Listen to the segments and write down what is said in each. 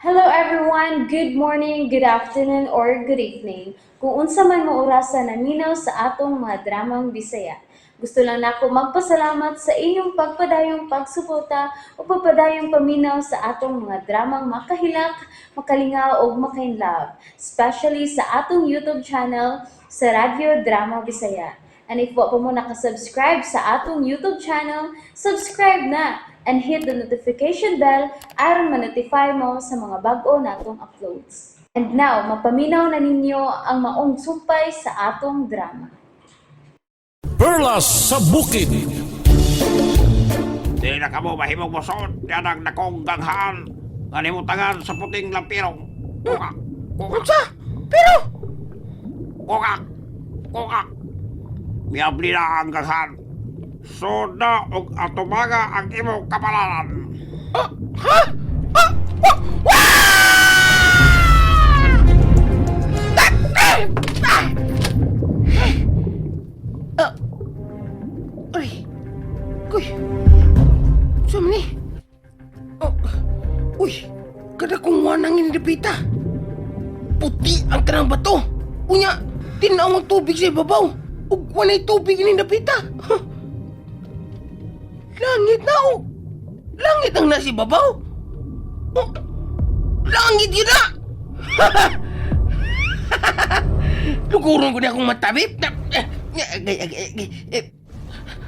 Hello everyone! Good morning, good afternoon, or good evening. Kung unsa man mo orasa naminaw sa atong mga dramang Bisaya. Gusto lang nako magpasalamat sa inyong pagpadayong pagsuporta o pagpadayong paminaw sa atong mga dramang makahilak, makalingaw ug makainlove, especially sa atong YouTube channel sa Radyo Drama Bisaya. And if wa pa mo nakasubscribe sa atong YouTube channel, subscribe na and hit the notification bell aron ma-notify mo sa mga bag-o natong uploads. And now, mapaminaw na ninyo ang maong sumpay sa atong drama. Perlas sa Bukid. Di na kamo mahimong moson, yan ang nakong ganghaan. Nga nimutangan sa puting lampirong. Kukak, kukak. Unsa? Pero Kukak, kukak. Miabli na ang ganghaan. Soda og atumaga ang imong kapalaran. Ah, ha? Ah, wa! Wa! Ah, ah, ah! Ah. Ay. Kuy. Sa ni? Oh. Uy, kada kong wanang inidapita. Puti ang kanang bato. Unya, tinaw ang tubig sa ibabaw. Ug walay tubig ini dapita. Huh. Langit na oh. Langit ang nasa ibabaw. Oh, langit yun na! Luguron ko na akong matabip. Eh,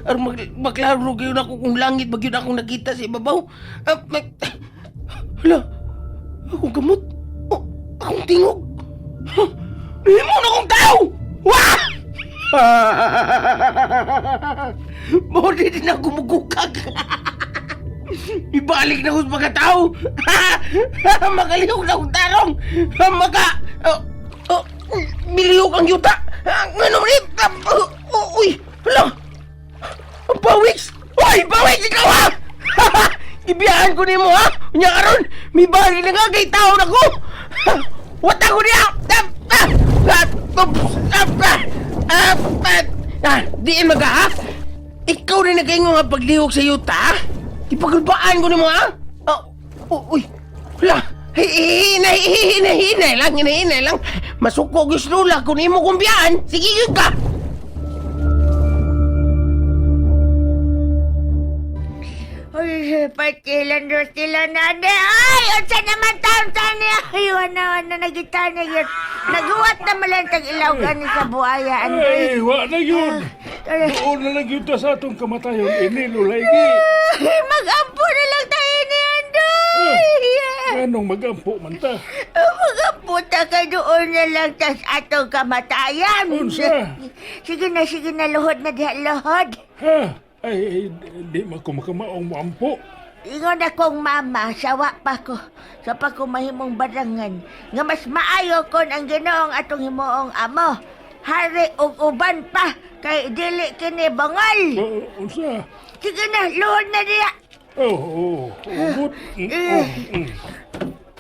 aron maglaro gyud ako kung langit ba gyud akong nakita sa ibabaw. Ah, hala, akong gamot. Oh, akong tingog. Huh, nahimo na akong tao! Wah! Mao di din ako mugukag. Ibalik na ko sa pagkatao. Makalihok na akong tarong. Maka... Oh, oh, milihok ang yuta. Ano man eh? Oh, oh, uy, hala. Ang pawis! Uy, pawis ikaw ha! Gibiyaan ko nimo ha! Unya karon, may balik na nga kay tao na ko! Wata ko niya! Ah, ah, ah, ah, ah, ah, ah, ah, diin maga ha? Ikaw rin nagaingon nga paglihok sa yuta ha? Ipagulbaan ko nimo ha? Oh, uy, hala! Hinay, hinay, hinay lang, hinay, hinay lang. Masuko gyud lula kung imo kong biyaan. Sige gyud ka. Uy, patilan sila na. Ay, unsa naman taon tani. Ay, wana wana nagita na yun. Naguwat na malang tag ilaw gani sa buhaya, Andoy. Ay, wa na yun. Ay, Doon na lang yun ta sa atong kamatayon. Ini lulay gi. mag-ampo na lang tayo ni Andoy. Anong magampo man ta? Mag-ampo ta kay doon na lang tas atong kamatayan. Unsa? Sige na, luhod na diha, luhod. Ha? Ay, ay, di man ko makamaong moampo. Ingon akong mama, sawa pa ko. Sa pa ko mahimong barangan. Nga mas maayo kon ang Ginoong atong himuong amo. Hari og uban pa, kay dili kini bangal. Oh, unsa? Sige na, luhod na diya. Oh, ugot. Oh.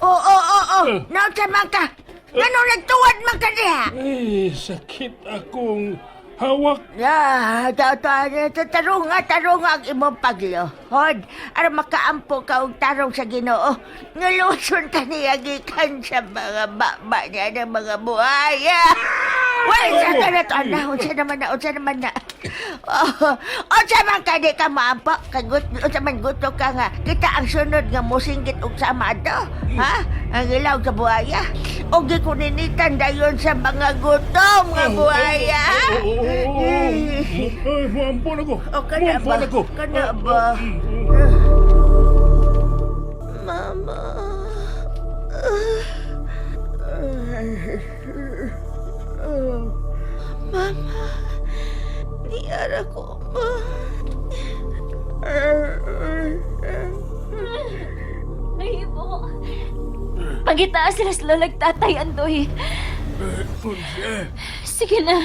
Oo, oo. Naunsa man ka? Nganong nagtuwad man ka diha? Ay, sakit akong hawak. Ah, tarunga, tarunga ang imong pagluhod. Aron makaampo ka og tarong sa Ginoo. Nga luwason ta niya gikan sa mga baba niya ng mga buhaya. Wala sa ka na to, ana. Unsa naman na, unsa naman na. Oh, unsa man ka di ka maampo? Kay unsa man gusto ka nga. Kita ang sunod nga musinggit og sama ato. Ha? Ang ilaw sa buhaya. O gikuninitan dayon sa mga gutom nga buhaya. Oh. Ay, moampo na ko. O, kana Moampo ba? na ko. Kana ba? Mama. Mama. Niyara ko, ma. Nahibo. Pangita sila sa lolag tatay, Andoy. Unsa? Sige na,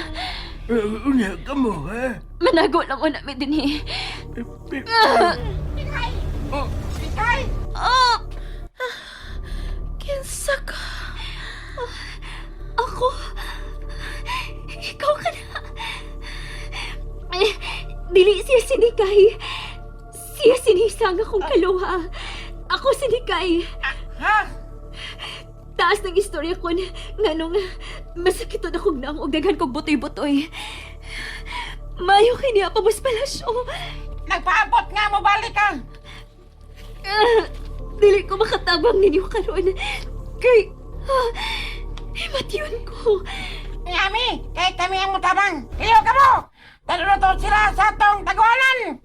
Unya ka mo, ha? manago lang ko namin din eh. Oh! Kinsa ka? Ako? Ikaw ka na. Eh, dili siya sinikay. Siya sinisang akong kaluha. Ako sinikay. Ha? Taas ng istorya ko nganong masakit na kog naong og daghan kog butoy-butoy. Mayo kay niya pa mas palasyo. Nagpaabot nga mo balik ka. Ah, dili ko makatabang ninyo karon. Kay himatyon ko. Yami, kay kami ang mutabang. Iyo ka mo. Taluto sila sa atong taguanan.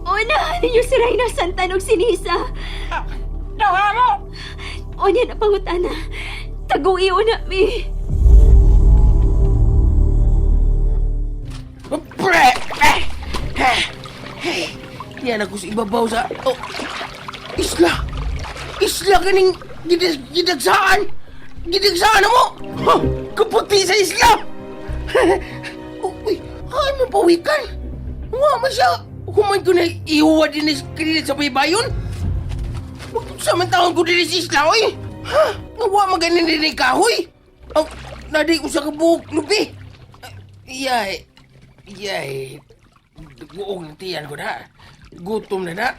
Una, ninyo si Reyna Santan og sinisa. Duha mo. Unya na pangutana. Taguiyo na mi. Pre! Eh! Eh! Yan ako sa ibabaw sa... Oh! Isla! Isla kaning gidagsaan! Gidagsaan na mo! Ha! Kaputi sa isla! Oh, uy, ay mo pawikan! Nga man siya! Human ko na ihuwa din ni kanina sa baybayon! Sa man taon ko din sa isla, oy! Ha? Nawa maganin din ni kahoy! Oh, naday ko sa kabuok, lubi! Yay! Yay! Guog na tiyan ko na. Gutom na na.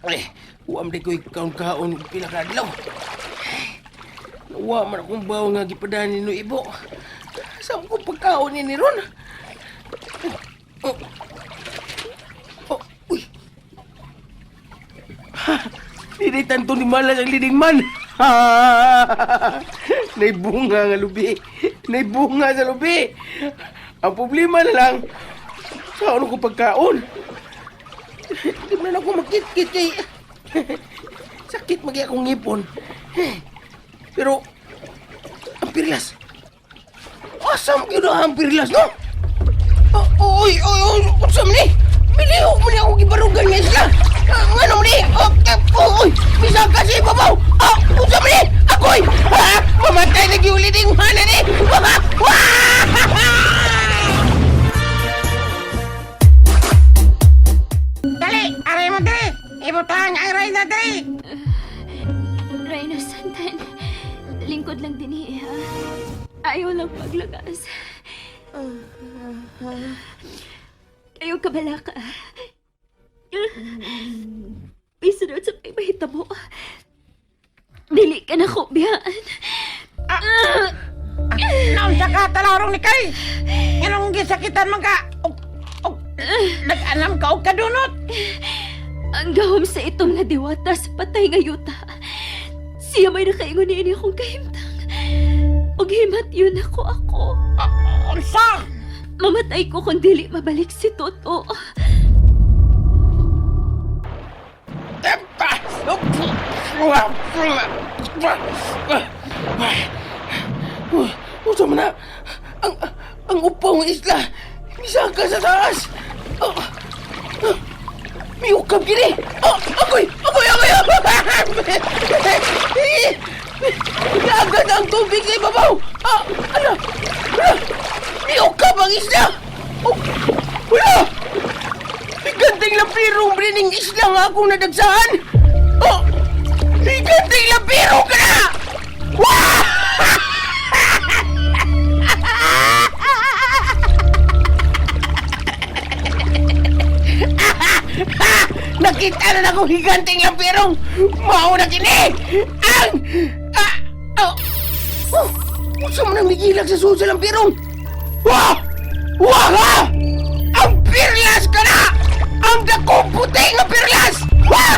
Eh, uam di ko'y kaon-kaon pila ka adlaw. Nawa man akong bawo nga gipadani no ibo. Saan ko pagkaon ni ron? Oh. Oh, uy. Ha, Dili tanto ni malas ang leading man. Nay bunga nga lubi. Nay bunga sa lubi. Ang problema na lang, sa ano ko pagkaon. Di man ako makitkit kay... Sakit magi akong ngipon. Pero, ang pirlas. Asam gyud ang pirlas, no? Oh, oy, oy, oy, unsa man ni? Milihok man ni ako gibarugan nga isla. Ah, ngano man ni? Oh, oh, oy, bisag ka sa ibabaw. Ah, unsa man ni? Ako'y, ah, mamatay na gyud leading man ni. Wah! Wah! Dali, aray mo dali. Ibutang ang reyna dali. Reyna Santan, lingkod lang din eh, ha? Ayaw lang paglagas. Ayaw kabala ka. Bisunod sa pagpahita mo. Dili ka na ko, biyaan. Naunsa ka talarong ni kay. Nganong gisakitan man ka? Og, og, nag-anam ka og kadunot. Ang gahom sa itom nga diwata sa patay nga yuta. Siya may nakaingon niini akong kahimtang. Og himat yun ako ako. Ah, Unsa? Mamatay ko kung dili mabalik si Toto. Unsa man na? Ang ang upaw ng isla. Misaka sa taas. Oh, ah, may ukab kini. Oh, agoy, agoy, agoy. Agad ang tubig sa ibabaw. Ah, ala, ala. May ukab ang isla. Oh, wala. Higanting lampirong brining isla nga akong nadagsaan. Oh, higanting lampirong ka na! Wah! Nakita na akong higanting lampirong! Mao na kini! Ang... Ah! Oh! Oh! Unsa man ang migilag sa sulod sa lampirong? Wah! Wah! Ha! Ang pirlas ka na! Ang dakong puti nga pirlas! Wah!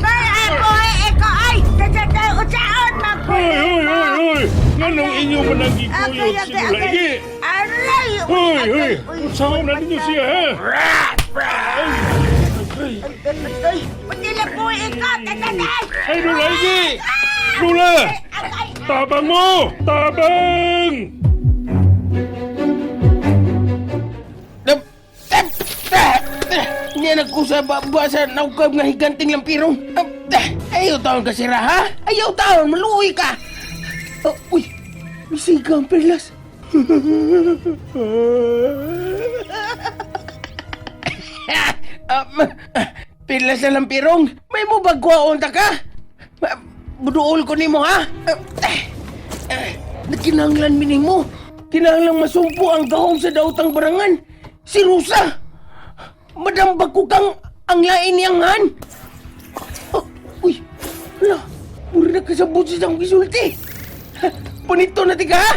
Ay, ako, ikaw, ay! Unsaon man ko Oy, oy, oy, oy! Nganong inyo man ang giguyot si Dulaigi? Aray! Hoy, hoy! Unsaon na ninyo siya, ha? Ay, Ay, pati lang po ikaw! Tatatay! ay, Dulaigi! Dula! Tabang mo! Tabang! Niya nagkusa ba sa naukab nga higanting lampirong. Ayaw taon ka sira, ha? Ayaw taon, maluoy ka! Oh, uy, misiga ang perlas. Perlas na lampirong, may mo bagwaon ta ka? Buduol ko nimo, ha? Nagkinahanglan mi nimo. Kinahanglan masumpo ang gahom sa daotang barangan. Si Rosa. Madambag ko kang ang lain niyang han. Oh, uy, hala. Mura na kasabot sa akong gisulti. Ha, panito na tika, ha?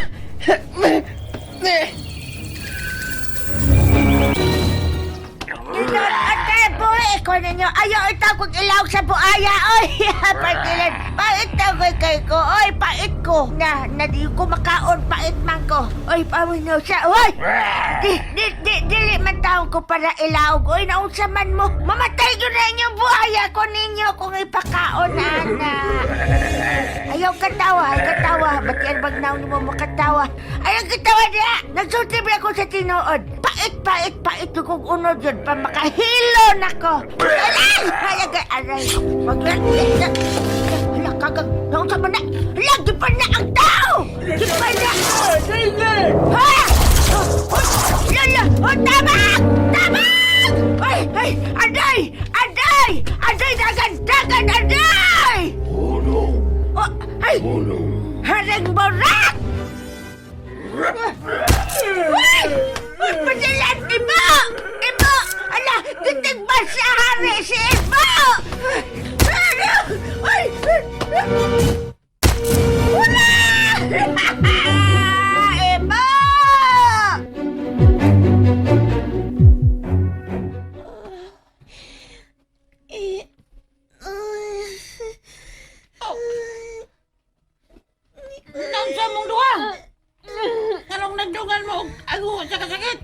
Ate, buhi ko ninyo. Ayaw itaw kong ilaw sa buaya. Oy, patilan. Pait na ko'y kay ko. Oy, pait ko. Na, na di ko makaon. Pait man ko. Oy, paminaw siya. Oy! Di, di, di, dili man taon ko para ilawg. Oy, naunsa man mo. Mamatay ko na inyong buhaya ko ninyo kung ipakaon, ana. Ayaw katawa, ay katawa. Ba't yan bag naon mo makatawa? Ayaw katawa niya! Nagsulti ba ako sa tinuod? Pait, pait, pait ko kung unod yun pa makahilo na ko. Aray! Ay, aray, aray. Wag Hala, kagang, naunsa man na. Hala, di pa na ang tao! Di pa na! Ha! Lala! Oh, tabak! Tabak! Ay, ay, aday! Aday! Aday, dagan, dagan, aday! Oh, ay! Haring Borak! Uy! Uy, padalan! Ibo! Ibo! Ala, gitig ba sa hari si Ibo? Ano? Uy! Wala! Ibo! Naunsa mong duha? Anong nagdungan mo og ago sa kasakit?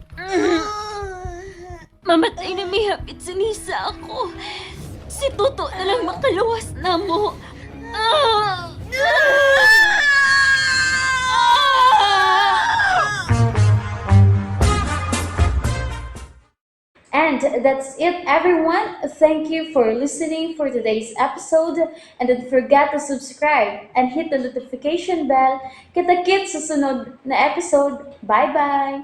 Mamatay na may hapit sa nisa ako. Si Toto na lang makaluwas na mo. Ah! And that's it, everyone. Thank you for listening for today's episode. And don't forget to subscribe and hit the notification bell. Kita-kits sa sunod na episode. Bye-bye!